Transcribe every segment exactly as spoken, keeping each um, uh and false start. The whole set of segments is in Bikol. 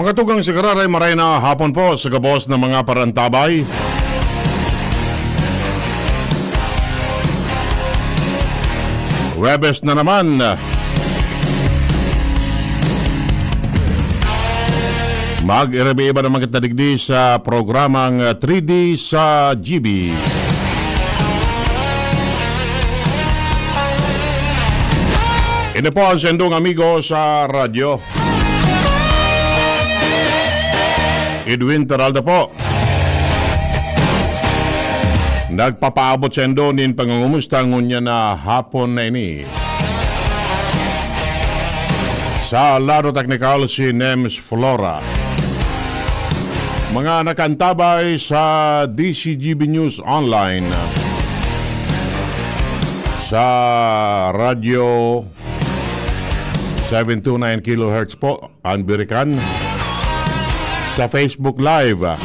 Katugang sa Gararay, maray na hapon po sa gabos ng mga parantabay. Webes na naman. Mag-iriba-iba naman kita digdi sa programang three D sa G B. Ini po ang sendong amigo sa radyo. Edwin Peralta po. Nagpapaabot saindo nin pangungumusta ngunyan na hapon na ini. Sa lado teknikal, si Nems Flora. Mga nakaantabay sa D C G B News Online. Sa radyo seven two nine kilohertz po, ang Birikan. Sa Facebook Live, ah,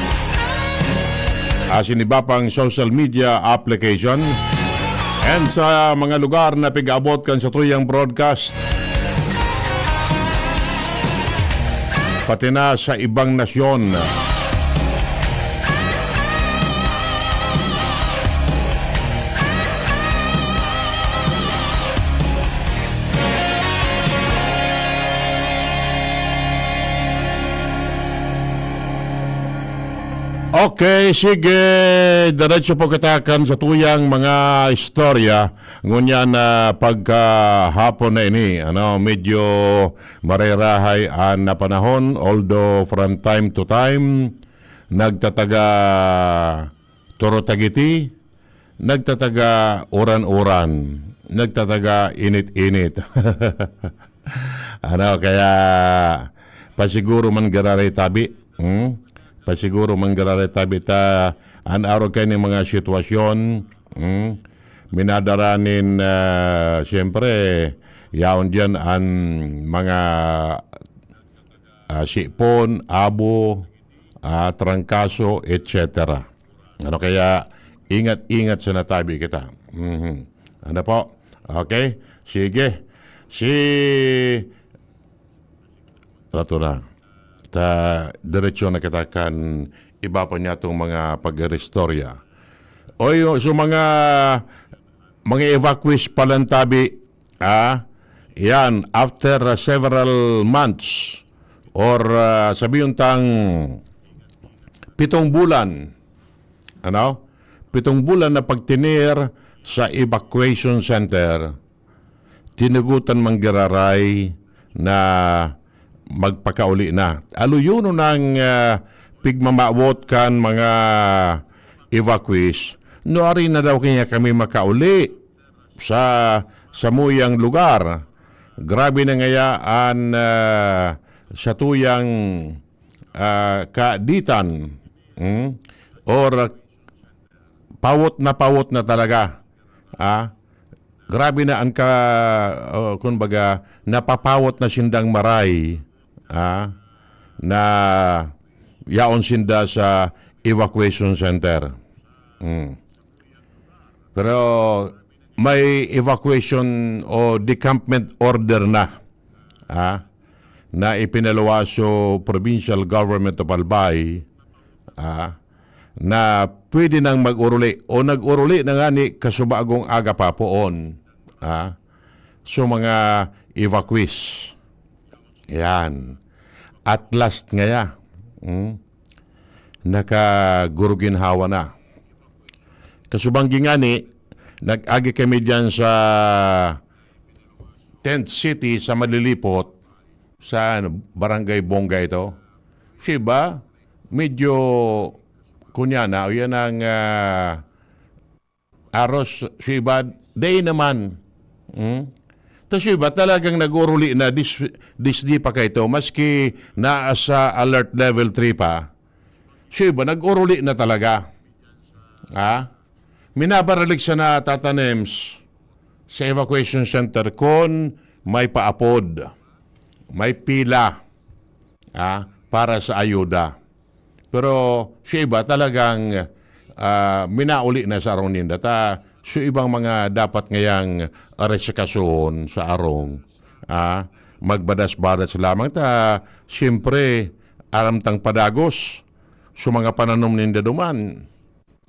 asin iba pang social media application, and sa mga lugar na pig-abot kan satuyang broadcast, pati na sa ibang nasyon. Okay, sige. Diretso po kita kan satuyang mga istorya. Ngunyan na pagkahapon na ini, ano, medyo marerahay an napanahon, although from time to time, nagtataga Torotagiti, nagtataga uran-uran, nagtataga init-init. Ano, kaya pasiguro man gararay tabi, hmm? Pasiguro man gararay tabi ta an arog kaini mga sitwasyon, hmm? Minadara nin, ah, siyempre, yaon diyan an mga, ah, sipon, abo, ah, trangkaso, et cetera. Ano kaya, ingat-ingat sa natabi kita. Mhm. Ano po? Okay? Sige. Si, rato na. Ta, diretsyo na kita kan iba pa niya itong mga pag-iristorya. O yung, so mga, mga evacuees palantabi, ah, yan, after, ah, several months, or, ah, sabihin tang pitong bulan, ano? Pitong bulan na pagtinir sa evacuation center, tinugotan man giraray na magpakauli na. Aluyonon ang, ah, pigmamawot kan mga evacuees, nuari na daw kaya kami makauli sa samuyang lugar. Grabe na ngaya an, ah, satuyang, ah, kaaditan, hmm? Or pawot na pawot na talaga. Ah, grabe na ang ka, oh, kumbaga, napapawot na sindang maray, ah, na yaon sinda sa evacuation center. Mm. Pero may evacuation o decampment order na, ah, na ipinaluwas so Provincial Government of Albay, ah, na pwede nang mag-oruli o nag-oruli na nga ni kasubagong aga pa poon, ah, so mga evacuees. Yan. At last ngaya, hmm, nakaguruginhawa na. Kasubanggi ngani, nag-agi kami diyan sa tent city sa Malilipot, sa ano, Barangay Bongga ito. Siya ba? Medyo, kunya na, o yan ang, ah, aros, siya ba? Day naman. Hmm? Tas siya ba? Talagang nag-uruli na, dis, disdi pa kayo ito. Maski naa sa alert level three pa, siya ba? Nag-uruli na talaga. Ha? Minabaralig siya na tatanems sa evacuation center kon may paapod, may pila, ah, para sa ayuda. Pero sa iba talagang, ah, minauli na sa arong ninda. Ta, sa ibang mga dapat ngayang aresikasuhon sa arong, ah, magbadas-badas lamang. Ta, siyempre, aram tang padagos, so mga pananom ninda duman,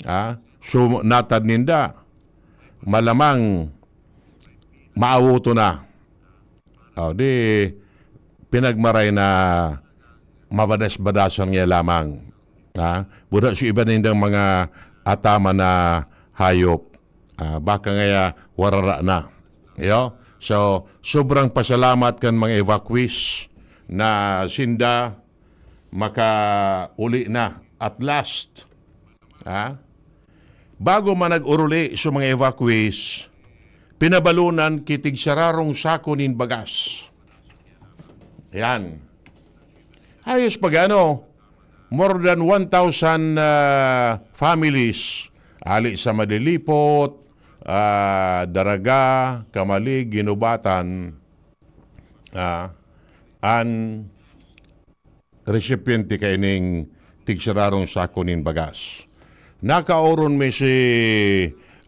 ah, so natad ninda, malamang maawoto na. O, di, pinagmaray na mabadas-badasan niya lamang. Ha? Buda so iba nindang mga ataman na hayop. Ah, baka ngaya warara na. Iyo? So, sobrang pasalamat kan mga evacuees na sinda makauli na at last. Ha? Bago man nag-uruli sa mga evacuees, pinabalonan ki tigsararong sako nin bagas. Yan. Ayos pag ano, more than one thousand, ah, families, ali sa Malilipot, ah, Daraga, Camalig, Guinobatan, ah, an recipiente kaining tigsararong sako nin bagas. Nakaoron mi si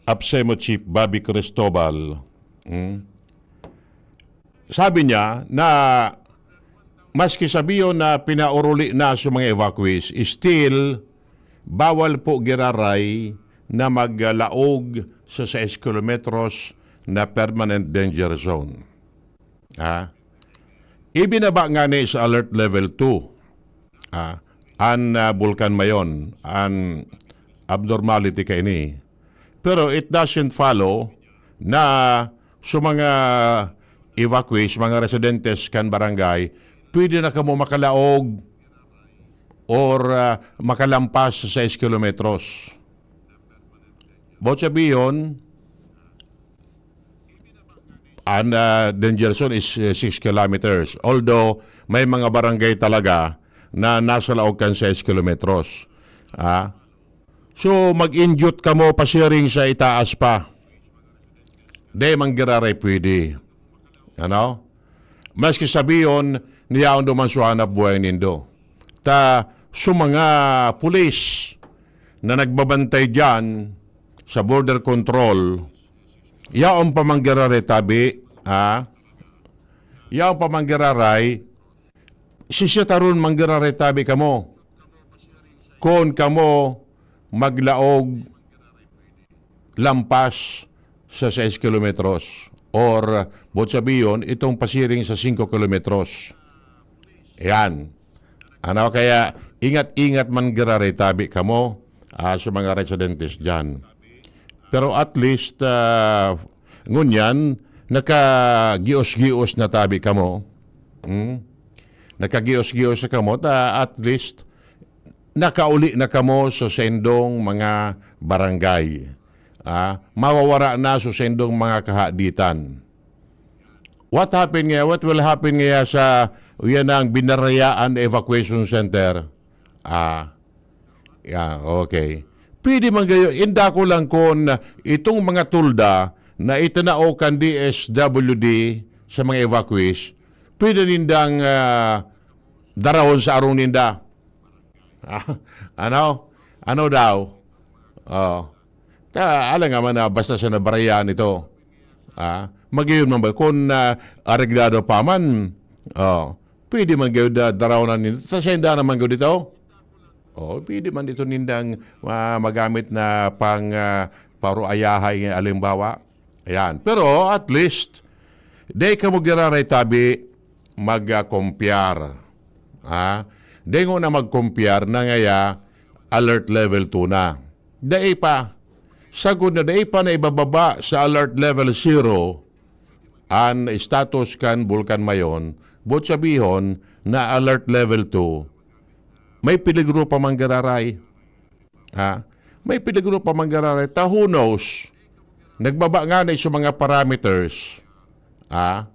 APSEMO Chief Bobby Cristobal. Hmm? Sabi niya na maski sabiyon na pinauruli na sa mga evacuees, still bawal po giraray na maglaog sa sais kilometros na permanent danger zone. Ha? Ibinaba ngani sa alert level two, ha, an, ah, Bulkan Mayon, an abnormality kaini. Pero it doesn't follow na sa mga evacuees, mga residentes kan barangay, pwede na kamo makalaog or, ah, makalampas sa sais kilometros. Boot sabihon, an, ah, danger zone is, eh, six kilometers. Although, may mga barangay talaga na nasa laog kan sais kilometros. Ah? So, mag-injut kamo pasiring sa itaas pa. Di man giraray pwede. Ano? Maski sabiyon, niyaon duman sa hanap buhay nindo. Ta, sa mga pulis na nagbabantay diyan sa border control, yaon pa man giraray tabi, ha? Yaon pa man giraray, sisitaron man giraray tabi kamo. Kun kamo maglaog lampas sa sais kilometros or, boot sabihon, itong pasiring sa singko kilometros. Ayan. Ano, kaya ingat-ingat man giraray tabi kamo, ah, sa mga residentes diyan. Pero at least, ah, ngunyan, nakagios-gios na tabi kamo. Hmm? Nakagios-gios na kamo, ta at least, nakauli na kamo sa saindong mga barangay. Ah, mawawara na sa saindong mga kahaditan. What happened nga? What will happen nga sa, yan ang Binarayaan Evacuation Center? Ah, yeah, okay. Pwede man gayo, inda ko lang kun itong mga tulda na itinao kan D S W D sa mga evacuees, pwede nindang, ah, darahon sa arong ninda. Ah, ano? Ano daw? Oh. Ta, alam nga man na basta sa nabarayaan ito. Ah, magayon man ba? Kung, ah, areglado pa man, oh, pwede man gayon da, daraw na nila. Sa senda naman gayon dito. Oh, pwede man dito nindang, ah, magamit na pang, ah, paruayahay, alimbawa. Ayan. Pero at least, di kamo giraray tabi mag-, ah, compare. Ha? Di ngona mag-compare na ngaya alert level two na. Dai pa. Sagkod na dai pa na ibababa sa alert level zero an status kan Bulkan Mayon, boot sabihon na alert level two, may peligro pa man giraray. Ha? May peligro pa man giraray. Ta who knows? Nagbaba ngani sa mga parameters. Ha?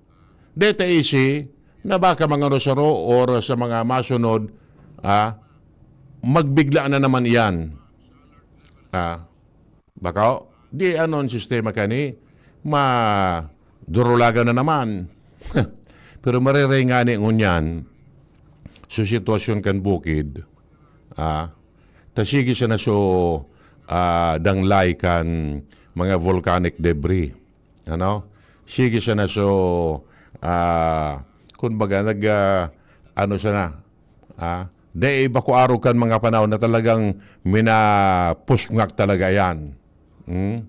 Deta easy na baka mga rosaro or sa mga masunod, ha? Magbigla na naman iyan. Ha? Baka, di ano ang sistema kani? Madurulagan na naman. Pero mareray ngani ngunyan, sa sitwasyon kan bukid, ah, ta sige sana so, ah, danglay kan mga volcanic debris. Ano? Sige sana so, ah, kumbaga, nag, ah, ano sana, ah, Dai bako arog kan mga panahon na talagang minapusngak talaga yan. Hmm?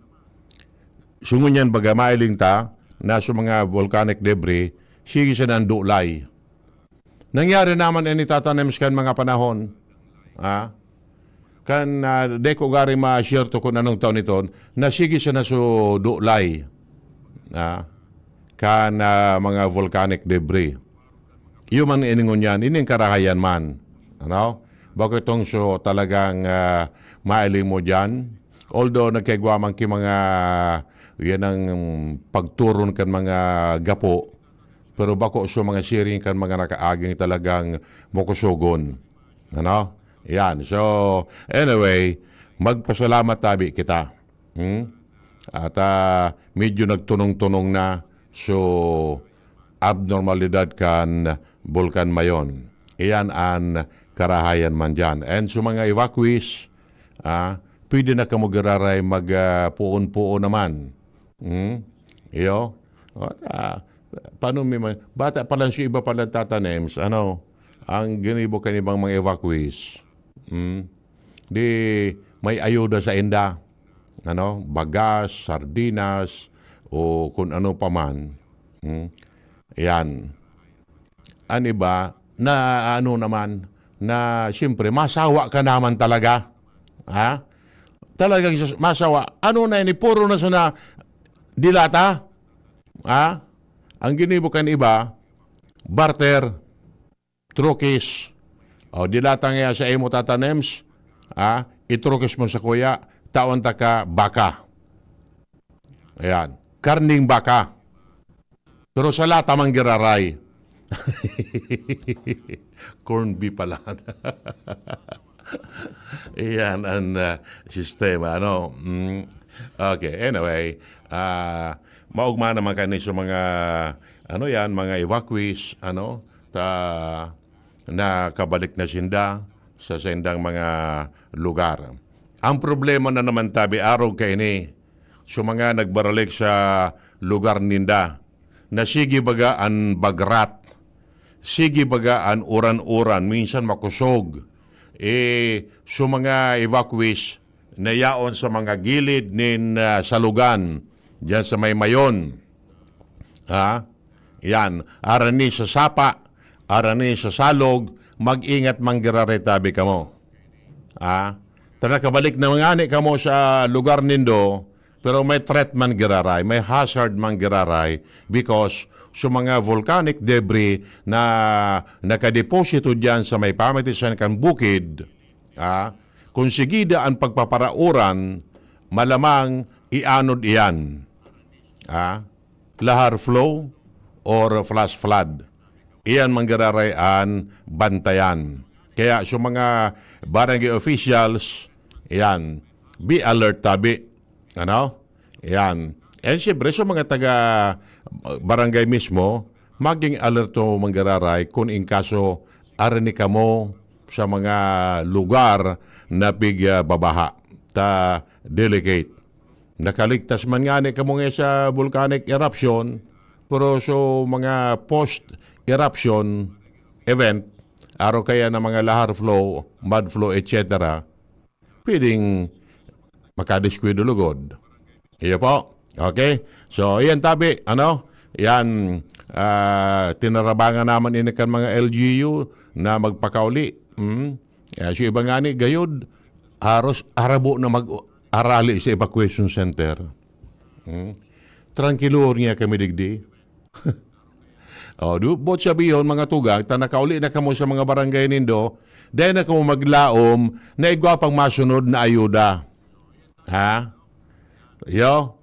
So ngunyan baga, mailing ta na sa mga volcanic debris, sige siya nang dulay. Nangyari naman ini, Tata Nems, kan mga panahon. Ah? Kan, ah, di ko gari ma-share to kung anong taon ito, na sige siya na so dulay. Ah? Kan, ah, mga volcanic debris. Iyo man ini ngunyan, ining karahayan man. Ano? Bako itong so talagang, ah, mailing mo dyan. Although nagkaigwa man ki mga, yan ang pagturon kan mga gapo. Pero bako so mga siring kan mga nakaaging talagang mokosogon. Ano? Yan. So, anyway, magpasalamat tabi kita. Hmm? At, ah, medyo nagtunong-tunong na so abnormalidad kan Bulkan Mayon. Iyan an karahayan man diyan. And sa mga evacuees, ah, pwede na kamo giraray mag, ah, puon-puon naman. Hmm? Iyo? O, ah, paano may man, bata pa lang siya, iba pa lang tatanems, ano, ang ginibo kan ibang mga evacuees. Hmm? Di may ayuda sa inda. Ano? Bagas, sardinas, o kung ano pa man. Hmm? Yan. An iba, na ano naman, na siyempre, masawa ka naman talaga. Ha? Talagang sus-, masawa. Ano na ini? Puro na suna dilata. Ha? Ang ginibo kan iba, barter, trukis. O, dilata nga sa imo, Tata Nems, ha? Itrukis mo sa kuya, tawan ta ka baka. Ayan. Karning baka. Pero sa lata man giraray. Corn beef pala. Iyan ang, ah, sistema, ano? Mm. Okay, anyway, ah, maugma naman kani sa mga, ano yan, mga evacuees, ano, ta, nakabalik na sinda sa sindang mga lugar. Ang problema na naman tabi, arog kaini, sa mga nagbaralik sa lugar ninda, na sige baga an bagrat, sige baga an uran-uran, minsan makosog. Eh, so mga evacuees na yaon sa mga gilid nin, ah, salugan, diyan sa may Mayon. Ha? Yan, arani sa sapa, arani sa salog, mag-ingat man giraray tabi kamo. Ha? Ta nakabalik na ngani kamo sa lugar nindo, pero may threat man giraray, may hazard man giraray, because sa mga volcanic debris na nakadeposito diyan sa may pamitisan kan bukid, ah, kung sigida an pagpaparauran, malamang ianod iyan. Ah, lahar flow or flash flood. Iyan man giraray an bantayan. Kaya sa mga barangay officials, iyan, be alert tabi. Ano? Yan. And siyempre, sa mga taga, uh, barangay mismo, maging alerto man giraray kung in kaso arani kamo sa mga lugar na pig, ah, babaha. Ta delicate. Nakaligtas man ngani kamo nga sa volcanic eruption, pero so mga post-eruption event, araw kaya na mga lahar flow, mud flow, et cetera, pwedeng makadiskuido lugod. Iyo po. Okay? So, iyan tabi, ano? Yan, ah, tinarabangan naman ini kan mga L G U na magpakauli. Hmm? Yan, so, iba ngani, gayod, aros, arabo na mag-arali sa evacuation center. Hmm? Tranquilo niya kami digdi. O, di, buot sabihon, mga tugang, ta nakauli na kamo sa mga barangay nindo, dai na kamo maglaom na igwa pang masunod na ayuda. Ha? Yo?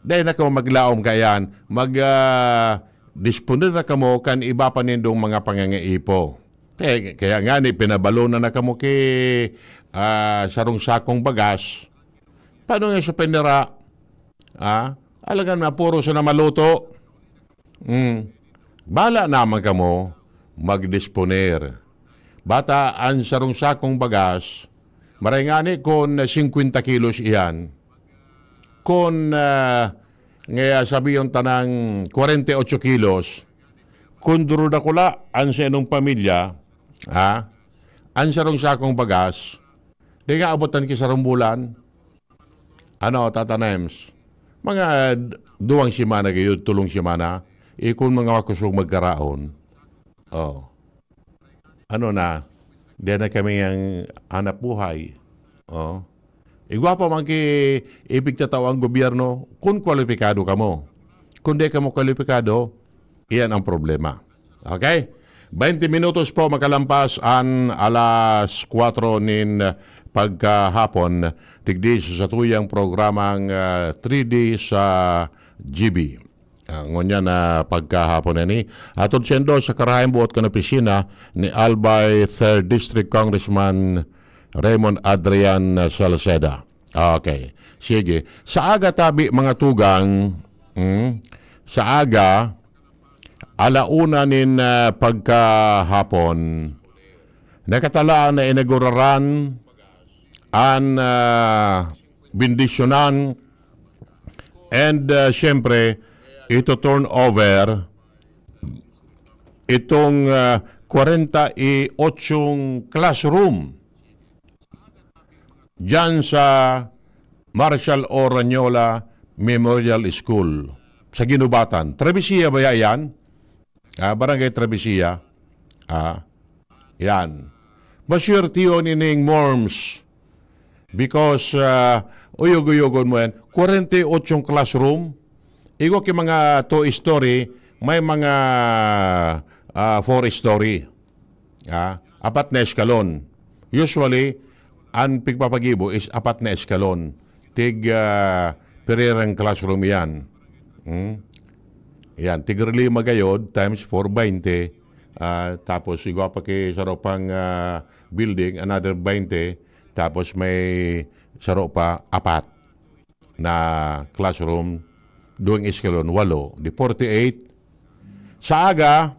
Dai na kamo maglaom kayan. Mag, ah, disponer na kamo kan iba pa nindong mga pangangaipo. Kaya, kaya nga ni, pinabalo na na kamo ki, ah, sarong sakong bagas. Paano nga sa pinira? Ah? Alagan na puro sa namaluto. Hmm. Bala naman kamo magdisponer. Bata an sarong sakong bagas, maray ngani kun singkwenta kilos iyan, kun, ah, ngaya sabiyon tanang kwarenta y ocho kilos, kun duro dakula an sa inong pamilya, ha? Ang sarong sakong bagas, di nga abutan ki sarong bulan. Ano, Tata Nems? Mga d-, duwang semana gayud, tolong semana. Ikon mga makusog magkaraon. Oh. Ano na, di na kami ang hanap buhay. Oh. Igwa pa man ki ipigtatao ang gobyerno kung kwalipikado kamo. Kung di kamo kwalipikado, iyan ang problema. Okay? Baynte minutos po makalampas an alas kwatro nin pagkahapon, digdi sa satuyang programang, ah, three D sa G B. Ah, ngunyan na pagkahapon na ni, atod sendo sa karahayang buot kan opisina ni Albay Third District Congressman Raymond Adrian Salceda. Okay. Sige. Sa aga tabi, mga tugang, hmm, sa aga, ala una nin, ah, pagkahapon, nakatalaan na inaguraran an, ah, bendisyonan and, ah, siyempre, ito turn over itong, ah, kwarenta y ochong classroom diyan sa Marshal O. Ranyola Memorial School sa Guinobatan. Travesía ba yan? Ah, Barangay Travesía. Ah, yan. Maswertehon ining MORMS because, ah, uyog-uyogon mo yan. Kwarenta y ochong classroom. Igwa ki mga two-story, may mga, ah, four-story. Ah, apat na eskalon. Usually, ang pigpapagibo is apat na eskalon. Tig, ah, pirerang classroom yan. Hmm? Yan, tig lima gayod times four, baynte. Ah, tapos igwa pa ki saro pang, ah, building, another baynte. Tapos may saro pa, apat na classroom, duwang eskalon, walo, di forty-eight. Sa aga,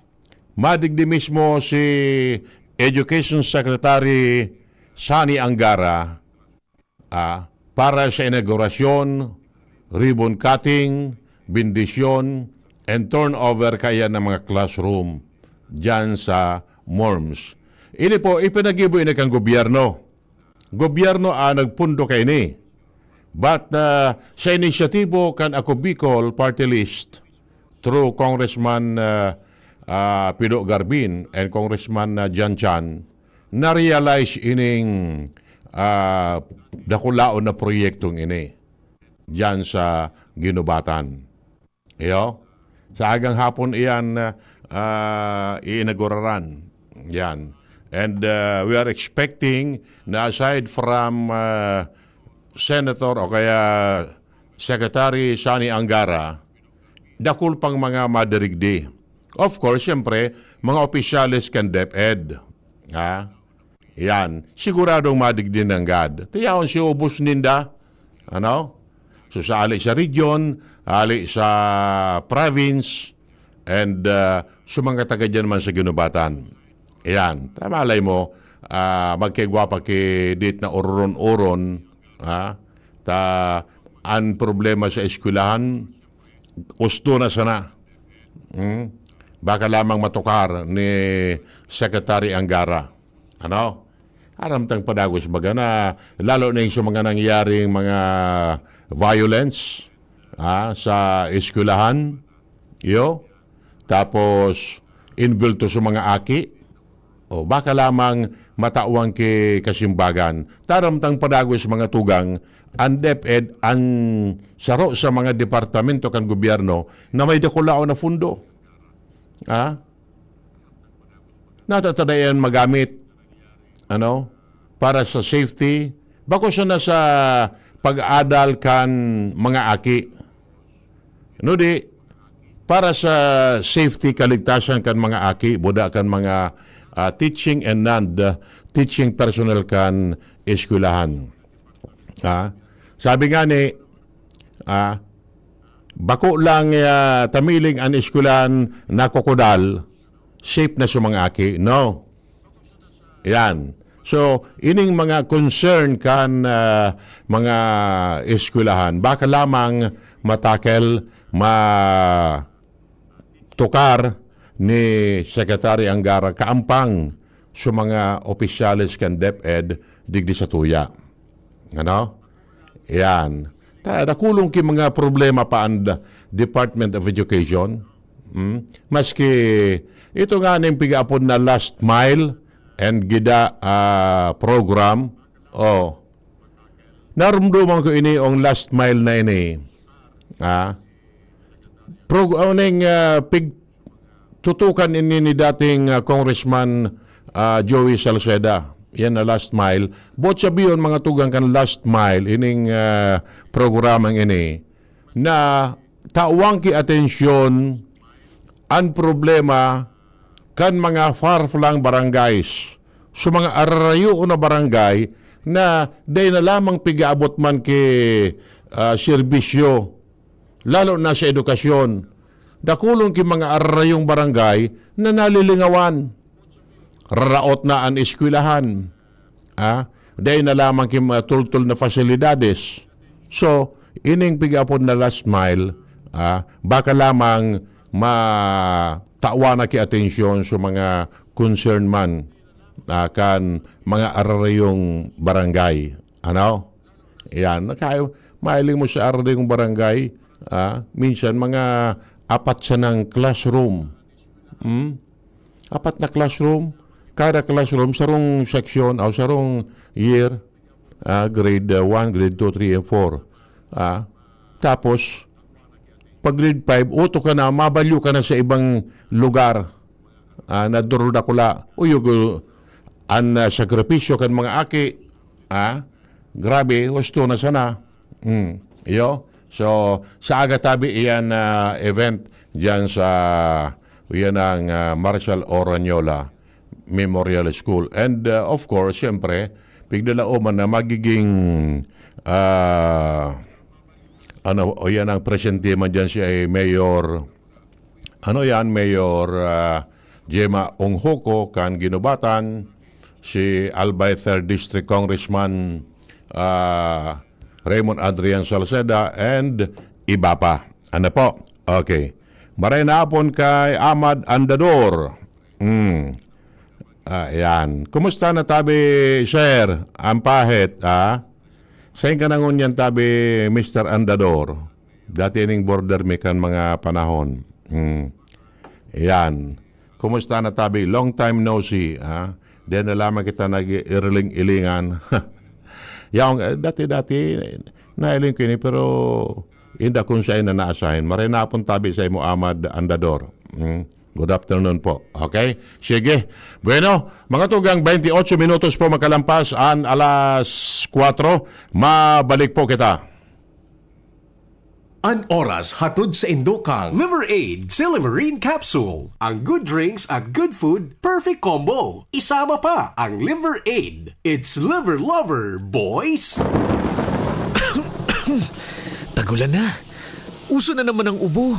madigdi mismo si Education Secretary Sonny Angara, ah, para sa inaugurasyon, ribbon cutting, bendisyon, and turnover kaiyan ng mga classroom diyan sa MORMS. Ini po, ipinagibo ini kan gobyerno. Gobyerno ang nagpundo kaini. But, ah, sa inisyatibo kan Ako Bicol Party List, through Congressman, ah, ah, Pido Garbin and Congressman, ah, Jan Chan, na-realize ining, ah, dakulaon na proyektong ini diyan sa Guinobatan. Iyo, sa agang hapon iyan, ah, iinaguraran. Yan. And, ah, we are expecting na aside from, ah, Senator o kaya Secretary Sonny Angara, dakul pang mga madirigdi. Of course, siyempre, mga opisyales kan DepEd. Ha? Yan. Siguradong madigdi nanggad. Tiyaon si ubos ninda. Ano? So, sa ali sa region, ali sa province, and, ah, sa mga taga dyan man sa Guinobatan. Yan. Tama, alay mo, ah, magkaigwa pa ki dit na oron-oron, ha? Ta, an problema sa eskwelahan, usto na sana. Hmm? Baka lamang matukar ni Secretary Angara. Ano? Aram tang padagos baga na, lalo na yung sa mga nangyaring mga violence, ah, sa eskwelahan, iyo, tapos inbulto sa mga aki, o baka lamang matawan ki kasimbagan. Taram tang padagos mga tugang, ang DepEd, ang saro sa mga departamento kan gobyerno na may dakulaon na fundo. Ah? Natatadayan magamit, ano, para sa safety, bako sana sa pag-adal kan mga aki. No di, para sa safety, kaligtasan kan mga aki, buda kan mga, ah, teaching and non-teaching personnel kan eskwelahan. Ah, sabi nga ni, ah, bako lang, ah, tamiling an eskwelahan nakokodal, safe na sa mga aki. No. Yan. So, ining mga concern kan, ah, mga eskwelahan, baka lamang matakel, matukar ni Secretary Angara kaampang sa mga opisyales kan DepEd digdi sa tuya. Ano? Yan. Ta-, dakulong ki mga problema pa ang Department of Education. Hmm? Maski ito nga ning pigaapod na last mile and gida ah, program, oh, narumduman ko ini ang last mile na ini. Ah? Pro, ano yung, ah, pig, tutukan ini ni dating ah, Congressman ah, Joey Salceda. Yan na last mile. Buot sabiyon, mga tugang kan last mile, ining ah, programang ini, na tawang ki atensyon ang problema kan mga far-flung barangays. So, mga ararayo na barangay na dai na lamang pigaabot man ki ah, serbisyo, lalo na sa edukasyon. Dakulon ki mga ararayong barangay na nalilingawan. Raraot na an eskwelahan. Ah, dai na lamang ki mga tultol na fasilidades. So, ining pigaapod na last mile, ah, baka lamang matawan na ki atensyon sa mga concern man ah, kan mga ararayong barangay. Ano? Yan. Kaya, mahiling mo sa ararayong barangay, ah, minsan mga apat sanang classroom. Hmm? Apat na classroom, kada classroom, sarong section o sarong year, ah, grade ah, one, grade two, three, and four. Ah, tapos, pag grade five, uto ka na, mabalyo ka na sa ibang lugar. Ah, nadurudakula. Uyog, uh, an ah, sakripisyo kan mga aki. Ah, grabe, husto na sana. Hmm. Iyo. So, sa Agatabi, iyan na event diyan sa, iyan ang ah, Marshal Oranyola Memorial School. And ah, of course, siyempre, pigdalaoman na magiging ah, ano, o yan ang presente man dyan si Mayor, ano yan, Mayor ah, Gemma Onghoco kan Guinobatan, si Albay third District Congressman ah, Raymond Adrian Salceda, and iba pa. Ano po? Okay. Maray na hapon kay Amad Andador. Hmm. Ah, yan. Kumusta na tabi, sir? Ang pahit, ah? Sain ka na ngunyan tabi, Mister Andador? Dati ning border mi kan mga panahon. Hmm. Yan. Kumusta na tabi? Long time no see, ah? Then na lamang kita nag-iriling-ilingan. Yaong, eh, dati-dati, nailing ko ini, pero inda kung siya na naasahin. Maray na hapon tabi sa imo, Amad Andador. Hmm. Good afternoon po. Okay? Sige. Bueno, mga tugang, twenty-eight minutos po makalampas an alas kwatro. Mabalik po kita. An oras hatod sa indo kan Liver Aid Silimarine Capsule. Ang good drinks at good food, perfect combo. Isama pa ang Liver Aid. It's Liver Lover, boys! Tagulan na. Uso na naman ang ubo.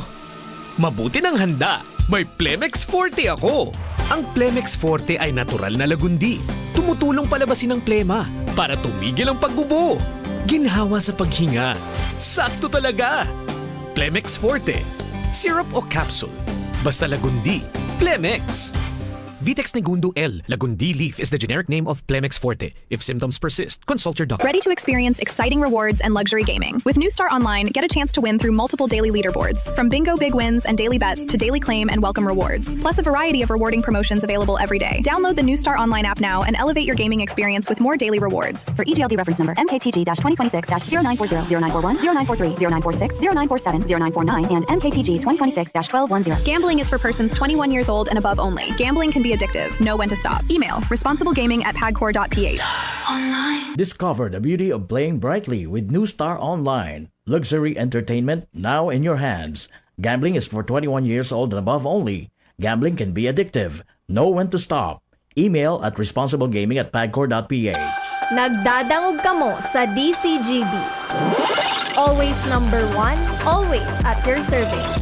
Mabuti nang handa. May Plemex Forte ako. Ang Plemex Forte ay natural na lagundi. Tumutulong palabasin ang plema para tumigil ang pag-ubo. Ginhawa sa paghinga. Sakto talaga. Plemex Forte. Syrup o capsule. Basta lagundi. Plemex. Vitex Negundo L. Lagundi leaf is the generic name of Plemex Forte. If symptoms persist, consult your doctor. Ready to experience exciting rewards and luxury gaming? With New Star Online, get a chance to win through multiple daily leaderboards, from bingo big wins and daily bets to daily claim and welcome rewards, plus a variety of rewarding promotions available every day. Download the New Star Online app now and elevate your gaming experience with more daily rewards. For E G L D reference number, M K T G dash twenty twenty-six dash zero nine four zero, zero nine four one, zero nine four three, zero nine four six, zero nine four seven, zero nine four nine, and M K T G twenty twenty-six dash twelve one zero. Gambling is for persons twenty-one years old and above only. Gambling can be addictive. Know when to stop. Email responsiblegaming at pagcor dot P H. Discover the beauty of playing brightly with New Star Online. Luxury entertainment now in your hands. Gambling is for twenty-one years old and above only. Gambling can be addictive. Know when to stop. Email at responsiblegaming at pagcor dot P H. Nagdadangog kamo sa D C G B. Always number one, always at your service.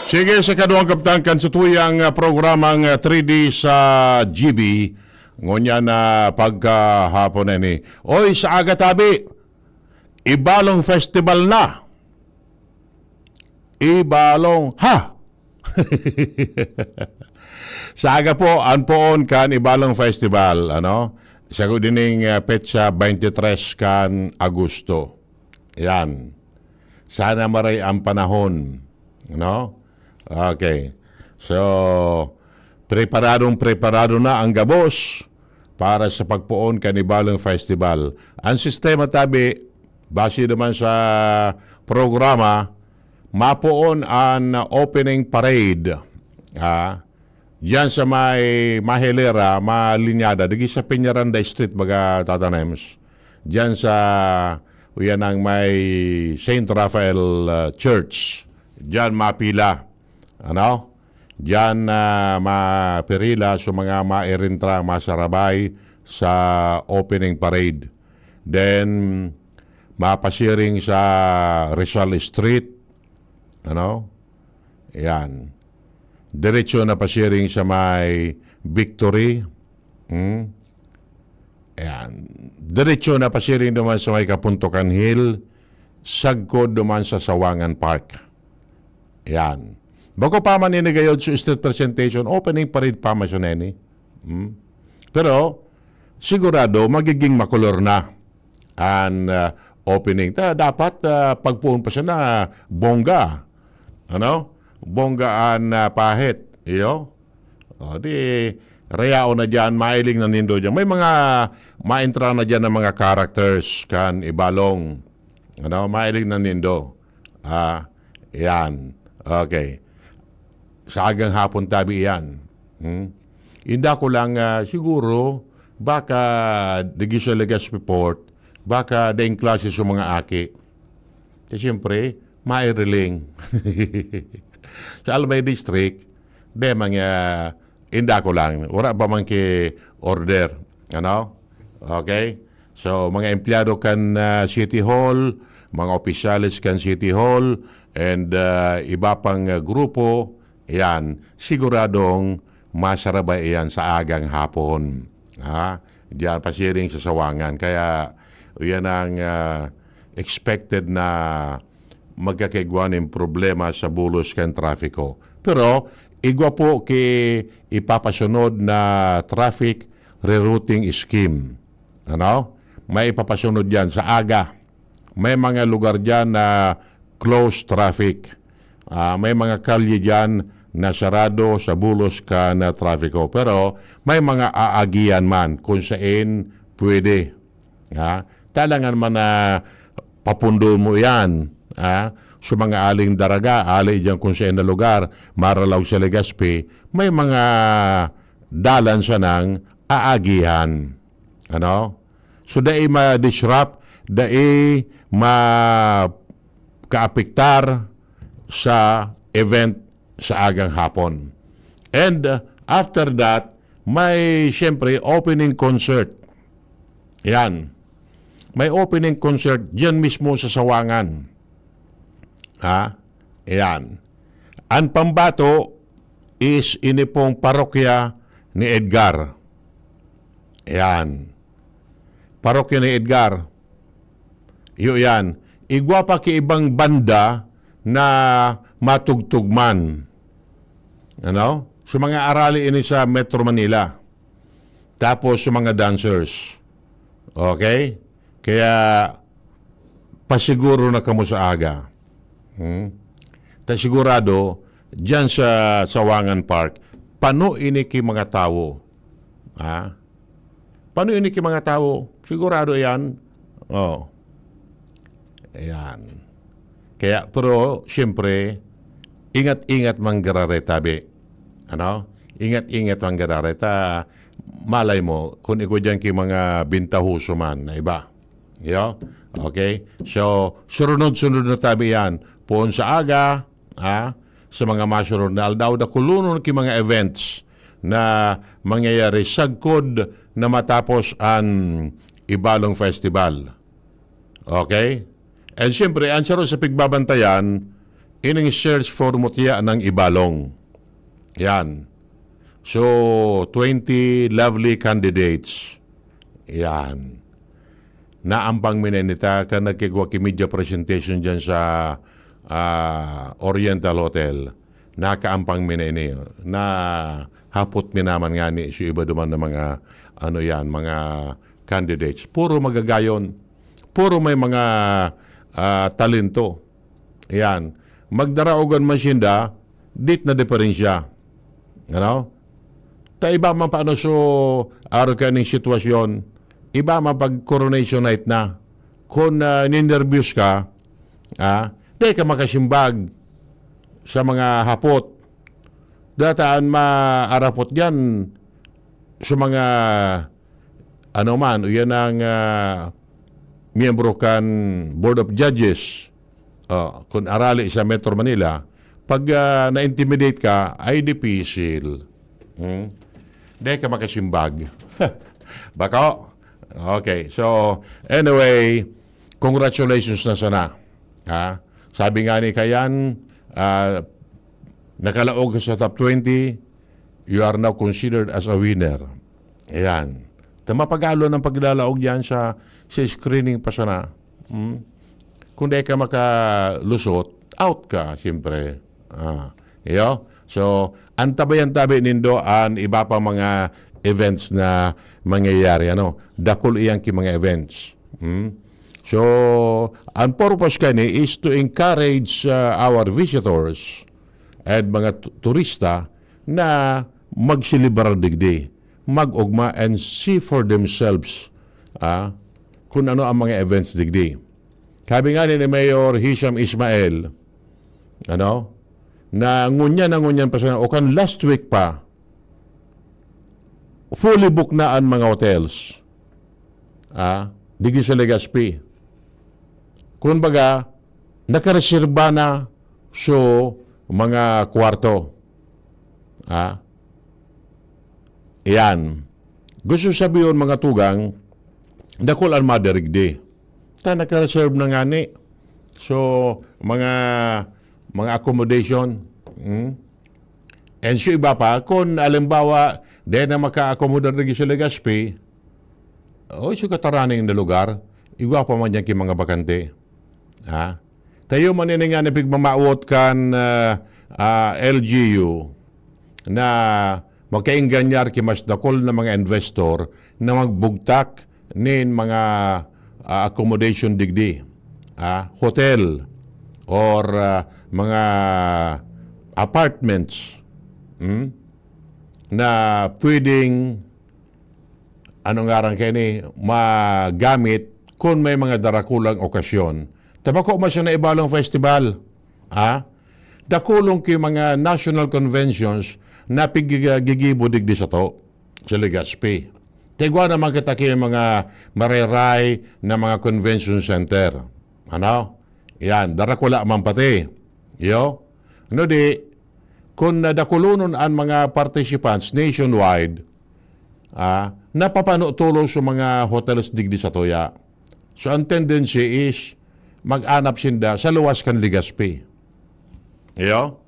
Sige, sa kaduang kabtang kan sa tuyang ah, programang ah, three D sa G B. Ngunyan na pagkahapon na ini. Oy, sa aga tabi, Ibalong Festival na. Ibalong, ha? Sa aga po, an poon kan Ibalong Festival, ano? Sagkod ining, ah, petsa twenty-three kan Agosto. Yan. Sana maray ang panahon, no? Okay. So, preparadong preparado na ang gabos para sa pagpoon kan Ibalong Festival. Ang sistema tabi, base naman sa programa, mapoon an opening parade, ah, diyan sa may Mahelera, Malinyada, digi sa Peñaranda Street, baga, Tata Nems. Diyan sa, uyan ang may Saint Raphael, ah, Church. Diyan mapila. Ano? Diyan, ah, mapirila sa mga mairintra, masarabay sa opening parade. Then, mapasiring sa Rizal Street. Ano? Yan. Diretso na pasiring sa may Victory. Hmm? Ayan. Diretso na pasiring naman sa may Kapuntokan Hill, sagkod naman sa Sawangan Park. Ayan. Bako pa man ini gayod sa street presentation, opening parade pa man siya neni. Hmm? Pero, sigurado, magiging makolor na an, ah, opening. Ta, dapat, ah, pagpoon pa siya na bongga. Ano? Bongga an, ah, pahit. Iyo? O, di, rayaon na diyan, mailing na nindo diyan. May mga, maentra na diyan ng mga characters kan Ibalong. Ano? Mailing na nindo. Ah, yan. Okay. Sa agang hapon tabi iyan. Hmm? Inda ko lang, ah, siguro, baka digi sa Legazpi Port, baka daing klase sa mga aki. Kasi siyempre, mairiling. Sa Albay District, de, mga, inda ko lang, wala pa man ki order. Ano? Okay? So, mga empleyado kan, ah, City Hall, mga opisyales kan City Hall, and, ah, iba pang, ah, grupo, yan, siguradong masarabay iyan sa agang hapon. Ha? Diyan pasiring sa Sawangan. Kaya, yan ang, ah, expected na magkakaigwa nin problema sa bulos kan trafiko. Pero, igwa po ki ipapasunod na traffic rerouting scheme. Ano? May ipapasunod yan sa aga. May mga lugar diyan na close traffic. Ah, may mga kalye diyan na sarado sa bulos kan trafiko. Pero may mga aagihan man kung sain pwede. Ha? Talangan man na papundon mo iyan, ha? Sa mga aling daraga, ali diyan kung sain na lugar, maralaw sa Legazpi, may mga dalan sanang aagihan. Ano? So, dai ma-disrupt, dai ma-kaapektar sa event sa agang hapon. And, uh, after that, may, siyempre, opening concert. Yan. May opening concert diyan mismo sa Sawangan. Ha? Yan. Ang pambato is ini pong parokya ni Edgar. Yan. Parokya ni Edgar. Iyo yan. Igwa pa ki ibang banda na matugtog man. Ano? So, mga arali ini sa Metro Manila. Tapos, sa mga dancers. Okay? Kaya, pasiguro na kamo sa aga. Hmm? Ta sigurado, diyan sa Sawangan Park, pano ini ki mga tawo. Ha? Pano ini ki mga tawo? Sigurado yan. Oh. Ayan. Kaya, pero, siyempre, ingat-ingat man giraray tabi. Ano? Ingat-ingat man giraray. Ta, malay mo, kung ikaw dyan ki mga bintahoso man na iba. Yo? Okay? So, surunod-sunod na tabi yan. Poon sa aga, ha? Sa mga masunod na aldaw, dakulonon ki mga events na mangyayari sagkod na matapos an Ibalong Festival. Okay? And siyempre, ang saro sa pigbabantayan, ining search for mutya ng Ibalong. Yan. So, twenty lovely candidates. Yan. Naambang mi na ini ta kan nagkigwa ki media presentation diyan sa, ah, Oriental Hotel. Nakaampang mi na ini, nahapot mi naman ngani sa iba duman na mga, ano yan, mga candidates. Puro magagayon, puro may mga, ah, talento. Yan. Magdaraogan man sinda, dit na diferensya. Ano? Ta iba man pa ano, so, araw ka ning sitwasyon, iba man pag coronation night na. Kung, ah, ninervyos ka, ah, di ka makasimbag sa mga hapot. Dataan maarapot diyan sa mga, ano man, o yan ang, ah, miyembro kan Board of Judges. Oh, kung arali sa Metro Manila, pag, ah, na-intimidate ka, ay dipisil. Hmm? Di ka makasimbag. Bako? Okay. So, anyway, congratulations na sana. Ha? Sabi nga ni Kayan, ah, nakalaog ka sa top twenty, you are now considered as a winner. Ayan. Ta mapag-alo ng paglalaog yan sa, sa screening pa sana. Hmm? Kung di ka makalusot, out ka, siyempre. Ah, iyo? So, antabayan tabi nindo an iba pa mga events na mangyayari. Ano? Dakul iyan ki mga events. Hmm? So, ang purpose kani is to encourage, uh, our visitors and mga tu-, turista na magselebrar digdi, mag-ugma and see for themselves, ah, kung ano ang mga events digdi. Sabi nga ni Mayor Hisham Ismail, ano, na ngunyan na ngunyan pa siya, o kan last week pa, fully booked na ang mga hotels. Ah, digdi sa Legazpi. Kumbaga, nakareserba na so mga kwarto. Ah, iyan. Gusto sabihon, mga tugang, dakul an madirigdi. Ta nakareserve na ngani. So, mga, mga accommodation, hmm? And so iba pa, kung alimbawa, di na maka-accommodate lagi sa Legazpi, oy, so kataraning na lugar, igwa pa man yan ki mga bakante. Ha? Tayo man ini nga na pigmamawot kan, ah, ah, L G U na makaingganyar ki mas dakul na mga investor na magbugtak nin mga, ah, accommodation digdi, ah, hotel or, ah, mga apartments, hmm, na pwedeng, ano ngaran kaini, magamit kun may mga darakulang okasyon. Ta bako man siya na ibalong festival, ah, dakulon ki mga national conventions na piggigibo digdi sato sa Legazpi. Ta igwa naman kita ki mga mareray na mga convention center. Ano? Yan, darakula man pati. Yo? No di, kun dakulonon an mga participants nationwide, ah, napapano tolos sa mga hotels digdi satuya. So, ang tendency is mag-anap sinda sa luwas kan Legazpi. Iyo?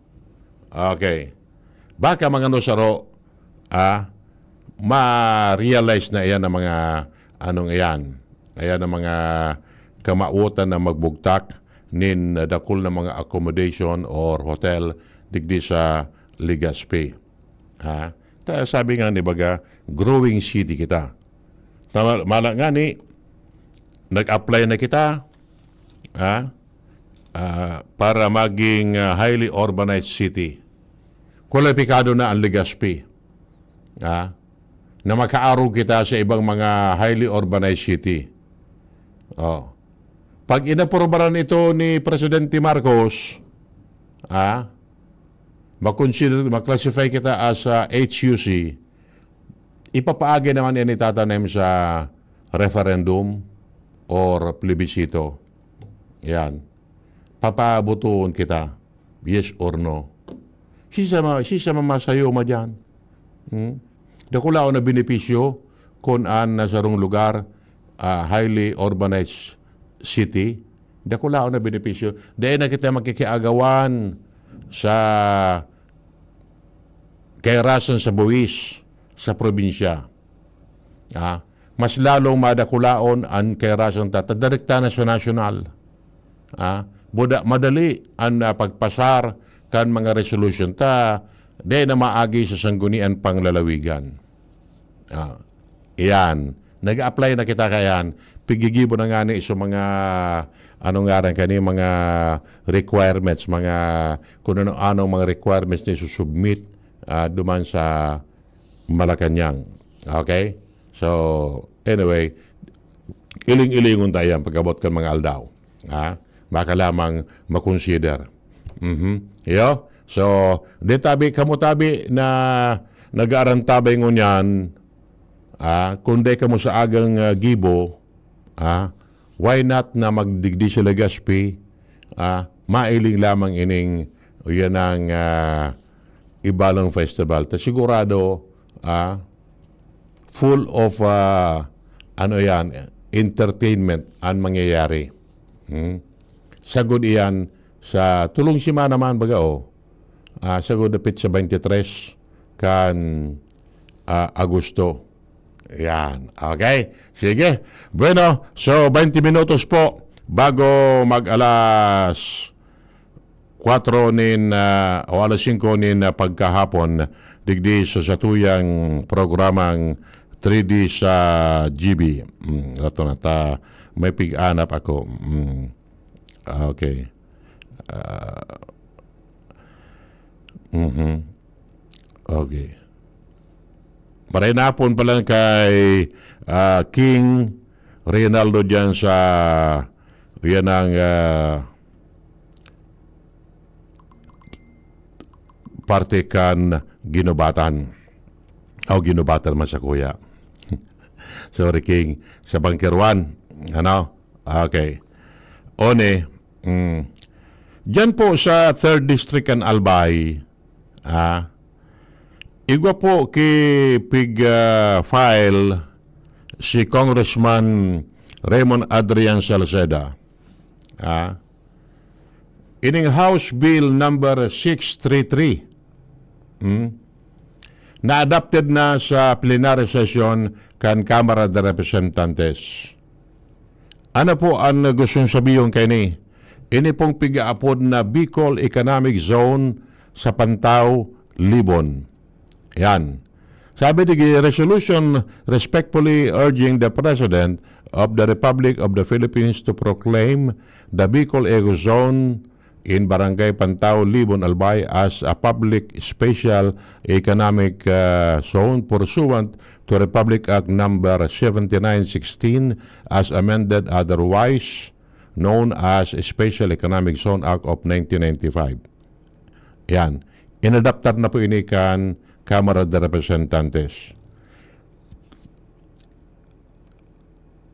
Okay. Baka mga no saro, ah, ma-realize na iyan ang mga anong iyan. Ayan ang mga kamawotan na magbugtak nin dakul na mga accommodation or hotel digdi sa Legazpi. Ha? Ta-, sabi nga ni baga, growing city kita. Tama, mala nga ni, nag-apply na kita, ha? Ah, para maging, ah, highly urbanized city. Kwalipikado na ang Legazpi, ha? Na makaarog kita sa ibang mga highly urbanized city. Oh. Pag inaprobaran ito ni Presidente Marcos, ah, makonsider, maklassify kita as a H U C, ipapaagi naman yan itatanim sa referendum or plebiscito. Yan. Papabotoon kita. Yes or no? Sisama, sisama masayo ma dyan. Hmm? Dakulaon na benepisyo kun an nasarong lugar, ah, highly urbanized city. Dakulaon na benepisyo. Dahil na kita makikiagawan sa kahirasan sa buwis sa probinsya. Ah, mas lalong madakulaon an kahirasan ta, ta direkta na sa nasyonal. Ah, buda-, madali an, ah, pagpasar kan mga resolution ta, dai na maagi sa sanggunian panglalawigan. Ah, iyan. Nag-apply na kita kaiyan. Pigigibo na ngani sa mga, ano ngaran kani, mga requirements, mga, kung ano-anong mga requirements na isusubmit, ah, duman sa Malacañang. Okay? So, anyway, iling-ilingon ta yan pag-abot kan mga aldaw. Ha? Baka lamang makonsider. Mhm. Iyo? So, di tabi, kamo tabi na nag-aarantabay ngunyan, ah, kung di kamo sa agang, ah, gibo, ah, why not na magdigdi sa Legazpi, ah, mailing lamang ining, yan ang, ah, Ibalang Festival. Ta sigurado, ah, full of, ah, ano yan, entertainment ang mangyayari. Hmm? Sagod iyan sa tulong semana man, baga, oh. Ah, sagod dapit sa twenty-three kan, ah, Agosto. Yan. Okay. Sige. Bueno, so twenty minutos po bago mag-alas kwatro nin, ah, o alas singko nin, ah, pagkahapon, digdi sa satuyang programang three D sa G B. Mm, ato na ta, may pig-anap ako. Mm. Ah, okay. Ah, mhm. Okay. Maray na hapon pa lang kay, ah, King Reynaldo dyan sa, yan ang, ah, parte kan Ginubatan. O, Ginubatan man sa kuya. Sorry, King. Sa Bangker One. Ano? Okay. One, mm, diyan po sa third District kan Albay, ah, igwa po ki pig, ah, file si Congressman Raymond Adrian Salceda. Ah, ining House Bill number six three three, hmm, na-adopted na sa plenary session kan Kamara de Representantes. Ano po ang gustong sabihon kaini? Ini pong pigaapod na Bicol Economic Zone sa Pantao, Libon. Yan. Sabi di, "Resolution respectfully urging the President of the Republic of the Philippines to proclaim the Bicol Eco Zone in Barangay Pantao, Libon, Albay as a public special economic, uh, zone pursuant to Republic Act number seventy-nine sixteen as amended, otherwise known as Special Economic Zone Act of nineteen ninety-five." Yan. Inadaptar na po ini kan Kamara de Representantes.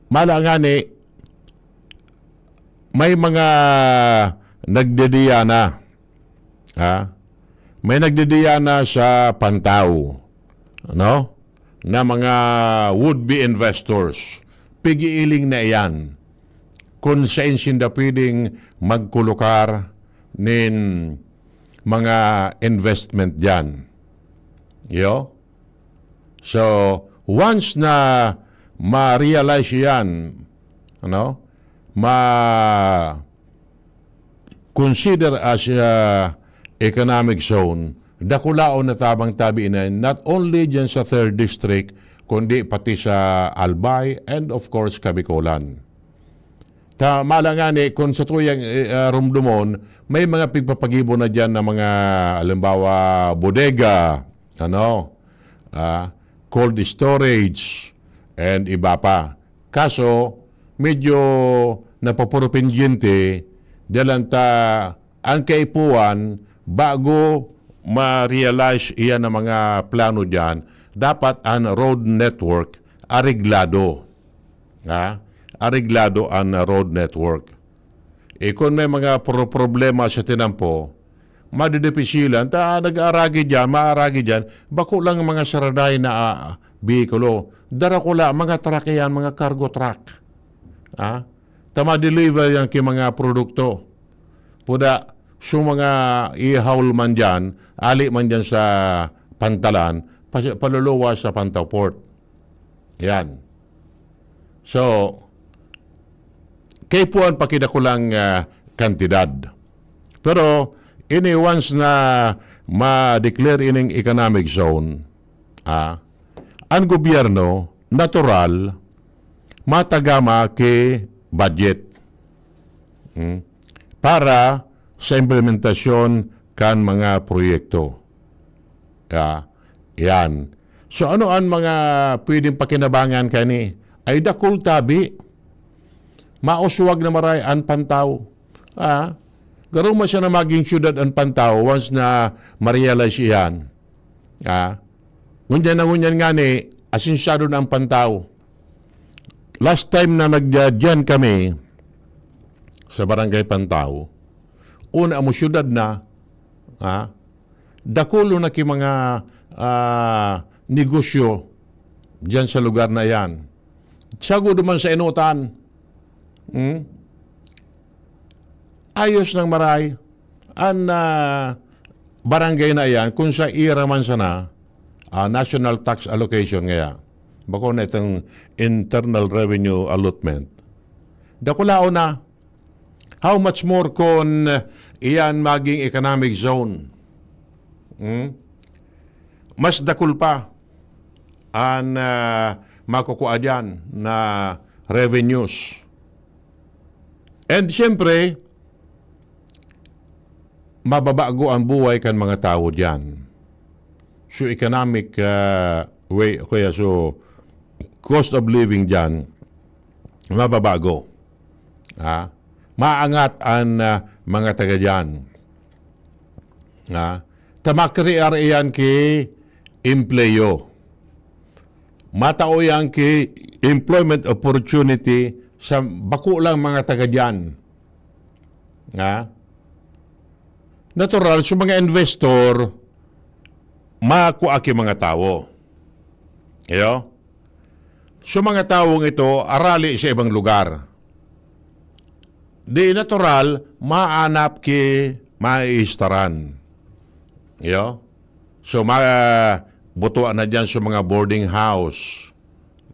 Mala ngani, may mga nagdediyana, ha? May nagdediyana sa Pantao, no? Na mga would-be investors. Pigiiling na iyan kung sain sinda pwedeng magkulukar nin mga investment diyan. Yo? So, once na ma-realize yan, ano, ma-consider as a economic zone, dakulaon na tabang tabi na, not only dyan sa third district, kundi pati sa Albay and of course, Kabicolan. Ta, mala ngani, kung sa tuyang, eh, ah, rumdumon, may mga pigpapagibo na diyan na mga, halimbawa, bodega, ano, ah, cold storage, and iba pa. Kaso, medyo napapuro pendyente, dalan ta ang kaipuhan, bago ma-realize iyan ang mga plano diyan, dapat ang road network areglado. Ha? Areglado ang road network. Eh, kung may mga pro-, problema sa tinampo, madidipisilan, ta, ah, nag-aaragi diyan, maaragi diyan, bako lang mga saraday na, ah, bihikulo. Dara ko la, mga truck iyan, mga cargo truck. Ha? Ta ma-deliver yan ki mga produkto. Puda, so mga ihaul man diyan, ali man diyan sa Pantalan, pas-, paluluwas sa Pantao Port. Yan. So, kaipuhan pa ki dakulang, ah, kantidad. Pero, Ini once na ma-declare ining economic zone, ah, ang gobyerno, natural, matagama ki budget. Hmm? Para sa implementasyon kan mga proyekto. Ah, yan. So ano ang mga pwedeng pakinabangan kani? Ay dakul tabi. Mauswag na maray an Pantaw. Ah, garo man siya na maging syudad an Pantaw once na ma-realize iyan. Ah, ngunyan na ngunyan ngani, asensyado na ang Pantaw. Last time na nagya-, diyan kami sa Barangay Pantaw, una mo syudad na, ah, dakulo na ki mga, ah, negosyo diyan sa lugar na yan. Sagod naman sa Inutan. Hmm? Ayos nang maray. An, ah, barangay na iyan, kung sa ira man sana, ah, national tax allocation ngaya, bako na itong internal revenue allotment. Dakulaon na. How much more kung, ah, iyan maging economic zone? Hmm? Mas dakul pa an, ah, makukuha diyan na revenues. And siyempre, mababago ang buhay kan mga tawo diyan. So, economic, ah, way, kaya so, cost of living diyan, mababago. Ha? Maangat an, ah, mga taga diyan. Ha? Ta makrear iyan ki empleyo. Matao iyan ki employment opportunity sa bako lang mga taga diyan. Ha? Natural, sa mga investor, makua ki mga tawo. Iyo? So, mga tawong ito, arali sa ibang lugar. Di natural, maanap ki maiistaran. Iyo? So, ma-, butuan na dyan sa mga boarding house.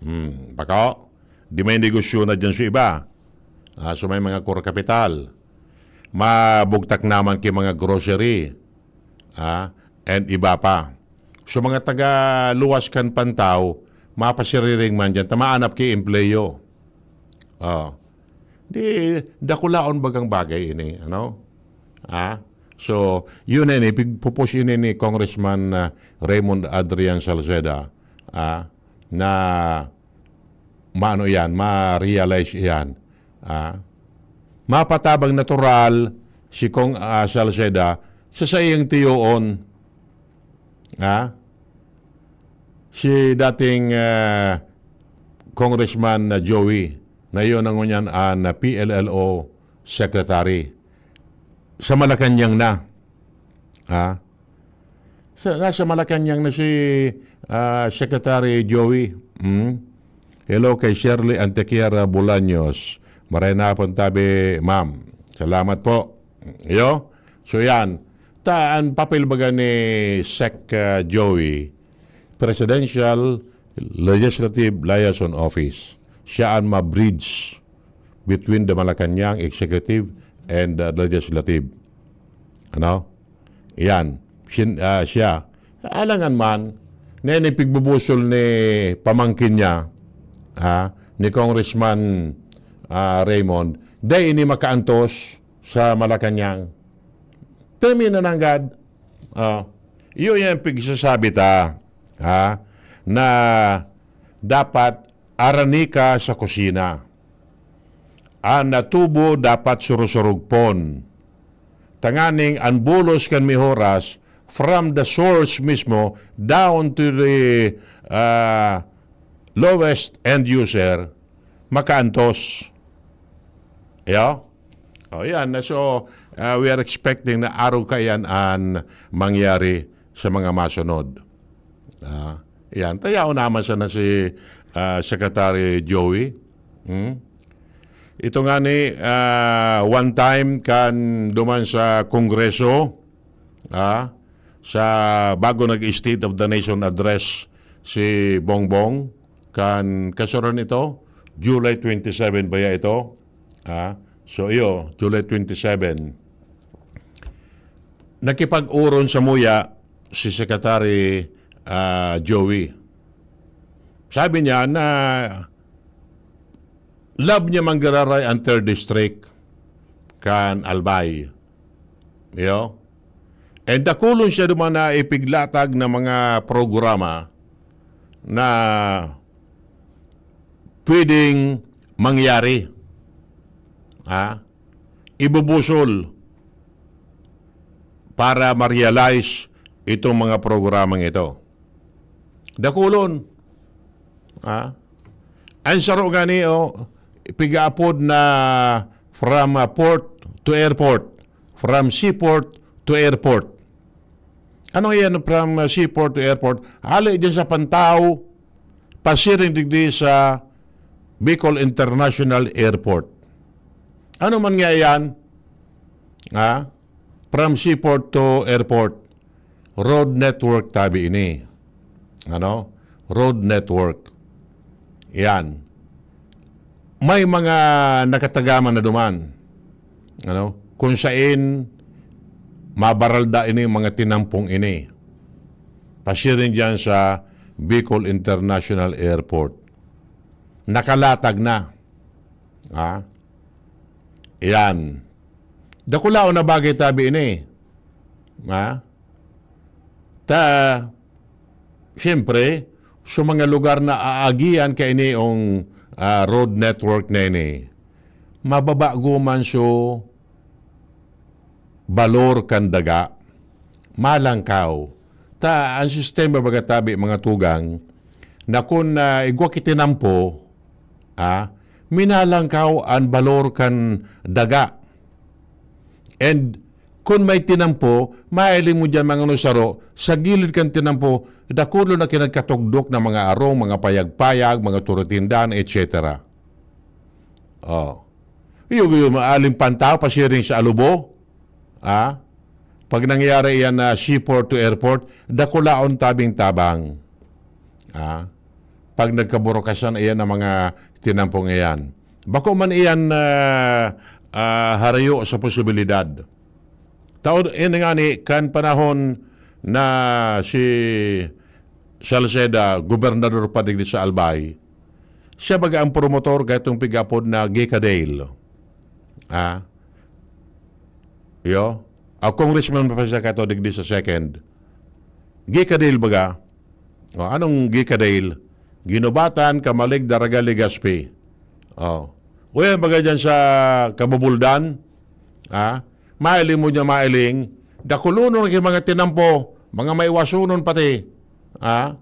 Hmm, bako? Di may negosyo na dyan sa iba. Ah, so, may mga core capital. Mabugtak naman ki mga grocery. Ah, and iba pa. So, mga taga luwas kan Pantaw, mapasiriring man dyan, ta maanap ki empleyo. Oh. Di, dakulaon bagang bagay ini, ano? Ah? So, yun na ini, pigpupos ini ni Congressman, ah, Raymond Adrian Salceda, ah, na maano yan, ma-realize yan. Ah? Mapatabang natural si Cong, ah, Salceda sa saiyang tiyoon. Ah? Si dating, ah, Congressman na Joey, na yun ang ngunyan an P L L O secretary. Sa Malacañang na. Ha? Sa, nasa Malacañang na si, ah, Secretary Joey. Hmm? Hello kay Shirley Antequiera Bolaños. Maray na hapon tabi, ma'am. Salamat po. Yo? So yan. Ta, ang papel baga ni Sec, ah, Joey, Presidential Legislative Liaison Office. Siya ang ma-bridge between the Malacañang Executive and the Legislative. Ano? Yan. Sin, ah, siya. Alangan man, na pigbubusul ni pamangkin niya, ha, ni Congressman, ah, Raymond, dai ini makaantos sa Malacañang. Pero minananggad, ah, iyo yan pigsasabi ta, ha, na dapat arani ka sa kusina. An natubo dapat surusurugpon. Tanganing an bulos kan mihoras from the source mismo down to the, ah, lowest end user, makaantos. Yo? O, yan. So, ah, we are expecting na arog kaiyan an mangyari sa mga masunod. Ah, yan. Tayaon naman sana si, ah, Secretary Joey. Hmm? Ito nga ni, ah, one time kan duman sa Kongreso, ah, sa bago nag-State of the Nation Address si Bongbong, kan kasuran ito, July twenty-seven baya ito? Ah, so iyo, July twenty-seven. nakipag-oron samuya si Secretary, ah, Joey. Sabi niya na love niya manggiraray ang third district kan Albay. Iyo? And dakulon siya duman na ipiglatag na mga programa na pwedeng mangyari. Ha? Ibubusol para ma-realize itong mga programang ito. Dakulon. Ha? Ang saro gani, oh, pigaapod na from, ah, port to airport, from seaport to airport. Ano yan, from, ah, seaport to airport? Hali dyan sa Pantao, pasiring digdi sa Bicol International Airport. Ano man nga yan? Ha? From seaport to airport. Road network tabi ini. Ano? Road network. Yan. May mga nakatagaman na duman. Ano? Kung sain, mabaralda ini mga tinampong ini. Pasiring dyan sa Bicol International Airport. Nakalatag na. Ha? Yan. Dakulaon na bagay tabi ini. Ha? Ta, siyempre, sa mga lugar na aagian kaini yung, ah, road network na ini, mababa guman so balor kan daga, malangkaw. Ta, ang sistema baga tabi, mga tugang, na kun, ah, igwa ki tinampo, ah, minalangkaw an balor kan daga. And kun may tinampo, mahiling mo diyan mga nusaro, sa gilid kan tinampo, dakulo na kinagkatugdok na mga arong, mga payag-payag, mga turutindahan, et cetera. Oh. Yung, yung maaling pantaw, pasiring sa alubo. Ah? Pag nangyari yan na seaport to airport, dakulaon tabing tabang. Ah? Pag nagkaburukasan, iyan ang mga tinampong iyan. Bako man iyan, ah, ah, harayo sa posibilidad. Taod, ini nga ni, kan panahon na si Salceda, gobernador pa digdi sa Albay, siya baga ang promotor kaitong pigapod na Gikadale. Ah? Yo? A congressman pa siya kaito digdi sa second. Gikadale baga. O, anong Gikadale? Ginubatan, Camalig, Daraga, Legazpi. O. O yan, baga dyan sa Kabubuldan. Ah? Mailing mo dyan, mailing. Dakulonon ang mga tinampo, mga maiwasonon pati. Ah?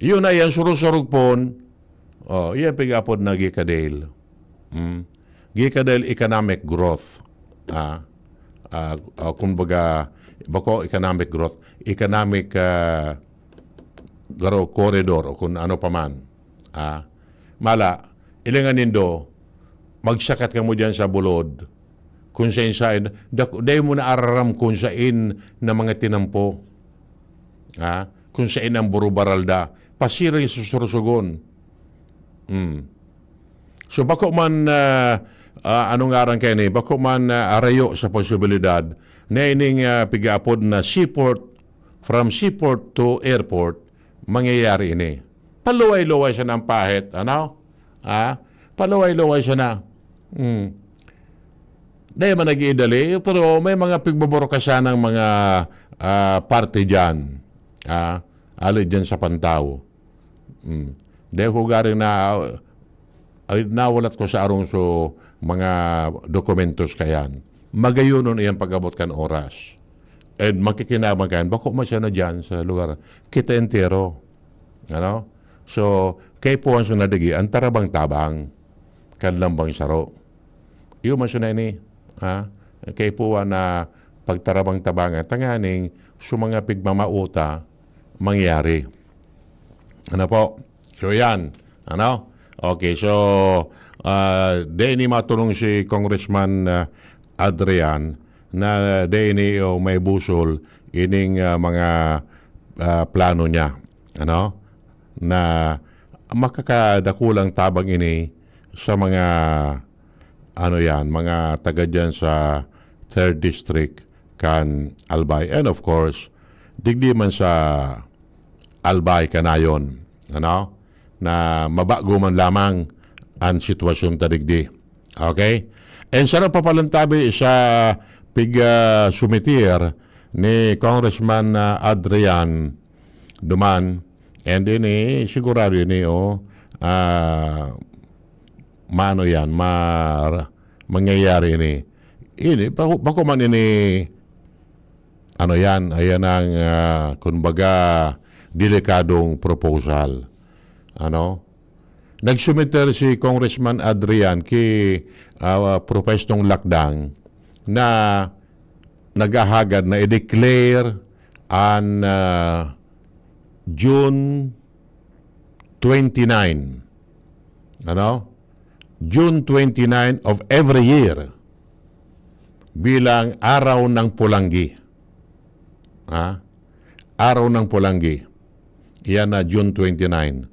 Yun na yan, surog-surog pon. O, iyan pigapod na Gikadale. Hmm. Gikadale economic growth. Ah? Ah, ah, kumbaga, bako economic growth, economic, ah, garo corridor o kung ano pa man. Ah? Mala, ilingan nindo, magsakat kamo diyan sa bulod. Kung sain-sain, dak-, dai mo na araram kung sain na mga tinampo. Ha? Kung sain ang burubaralda. Pasiring sa sursugon. Hmm. So, bako man, ah, ah, anong ngaran kayo ni? Bako man, ah, arayo sa posibilidad na ining, ah, pigaapod na seaport, from seaport to airport, mangyayari ini. Paluway-luway siya ng pahit, ano? Ha? Paluway-luway siya na. Hmm. Dahil man nag-iidali, pero may mga pigboborkasan ng mga, ah, parte dyan. Ah, alid dyan sa Pantao. Hmm. Dahil ko garing na, ay, nawalat ko sa arong so mga dokumentos kayan. Magayonon iyang pag-abot kan oras. And makikinabang kayan, bako man siya na dyan sa lugar. Kita entero. Ano? So, kaipuhan so nadagi, ang tarabang-tabang, kan lambang saro. Iyo man so na ini, ha? Kaipuhan na pagtarabang-tabangan, tanganing so mga pigmamauta, mangyari. Ano po? So, yan. Ano? Okay, so, ah, dai ni matulong si Congressman, ah, Adrian na dai ni, oh, may busol ining, ah, mga, ah, plano niya. Ano? Na makakadakulang tabang ini sa mga, ano yan, mga taga dyan sa third District, kan Albay. And of course, digdi man sa Albay kanayon, ano, na mabago man lamang an sitwasyon ta digdi. Okay? And sa nagpapalantabi sa pig-, ah, sumitir ni Congressman, ah, Adrian Duman, and ini, sigurado ini, oh, ah, maano yan, ma-, mangyayari ini. Ini, bako, bako man ini, ano yan, ayan ang, ah, kumbaga, delikadong proposal. Ano? Nagsumiter si Congressman Adrian ki, ah, Professor Lakdang na naghahagad na i-declare an, ah, June twenty-nine. Ano? June twenty-nine of every year bilang Araw ng Pulanggi. Ha? Araw ng Pulanggi. Yan na June twenty-nine.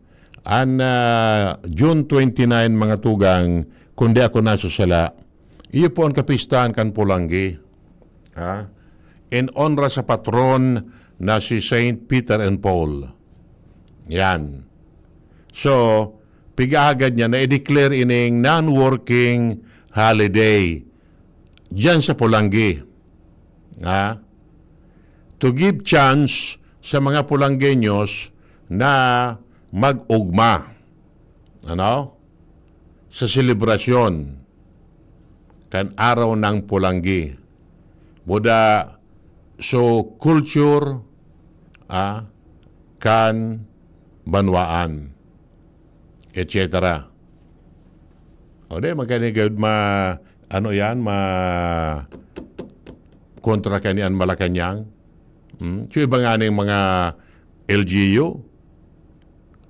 An, ah, June twenty-nine, mga tugang, kung di ako nasasala, iyo po ang kapistahan kan Pulanggi. Ha? In honra sa patron na si Saint Peter and Paul. Yan. So, pigahagad niya na i-declare ining non-working holiday diyan sa Pulanggi. Ha? To give chance sa mga Pulanggenyos na mag-ugma. Ano? Sa selebrasyon kan Araw ng Pulanggi. Buda, so culture, ah, kan banwaan, et cetera. O di, magkani gayud ma-, ano yan, ma-, kontra kani an Malacañang. Hmm? So, iba nga ning mga L G U,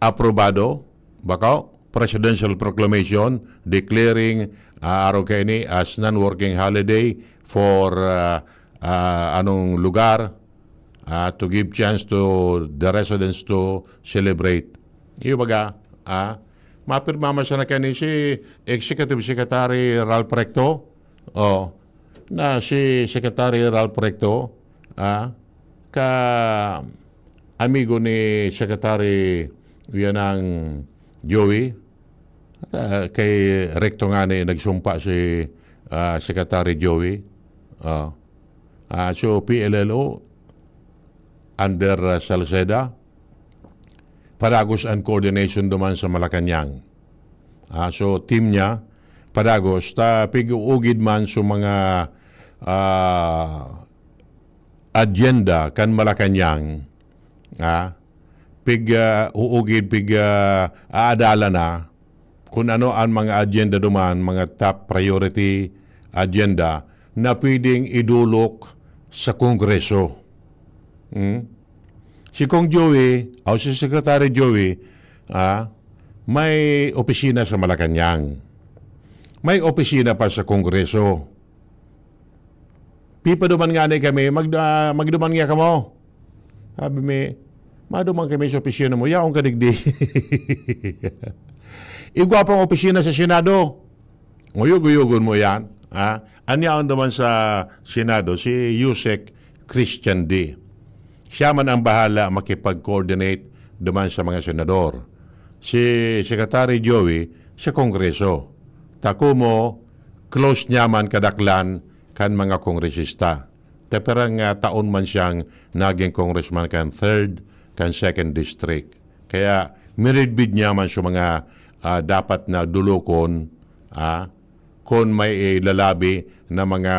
aprobado, baka, presidential proclamation declaring, ah, araw kaini as non-working holiday for, ah, ah, anong lugar, ah, to give chance to the residents to celebrate. Iyo baga, ah, mapirma man sana kani si Executive Secretary Ralph Recto, oh, na si Secretary Ralph Recto, ah, ka amigo ni Secretary Yanang Joey, ah, kay Recto nga ni nagsumpa si, ah, Secretary Joey. Ah. Ah, so, P L L O, under, ah, Salceda, padagos an coordination duman sa Malacañang. Ah, so, team niya, padagos, ta pig-uugid man sa mga, ah, agenda kan Malacañang, ah, pig, ah, uugid, pig, ah, aadala na kun ano an mga agenda duman, mga top priority agenda na pwedeng idulok sa Kongreso. Hmm? Si Kong Joey, o si Secretary Joey, ah, may opisina sa Malacañang. May opisina pa sa Kongreso. Pipaduman nga ni kami, "Mag-, ah, magduman nga kamo." Sabi mi, "Maduman kami sa opisina mo, yaon ka digdi." Igwa pang opisina sa Senado. Uyog-uyogon mo yan, ha? An yaon duman sa Senado, si Usec Christian D. Siya man ang bahala makipag-coordinate duman sa mga senador. Si Secretary Joey sa Kongreso. Ta komo, close niya man kadaklan kan mga kongresista. Ta pirang, ah, taon man siyang naging congressman kan third, kan second district. Kaya miridbid niya man sa mga, ah, dapat na dulokon, ah, kun may ilalabi na mga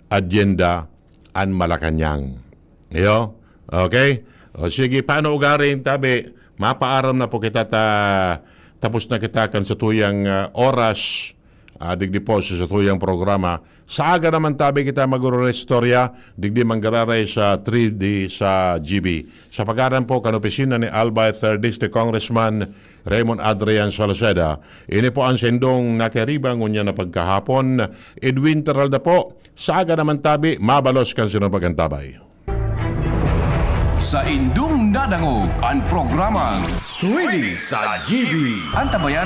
agenda an Malacañang. Iyo? Okay? O sige, paano ugaring tabi? Mapaaram na po kita ta, tapos na kita kan satuyang, ah, oras, ah, digdi po sa satuyang programa. Sa aga naman tabi kita magre-istorya, digdi manggararay sa three D sa G B. Sa pangaran po kan opisina ni Albay third District Congressman Raymond Adrian Salceda, ini po ang sendong nakaribang ngunyan na pagkahapon. Edwin Peralta po, sa aga naman tabi, mabalos kan sinubagan tabay. Sa indong nadangog an programang Swede sa G B. Antabayanan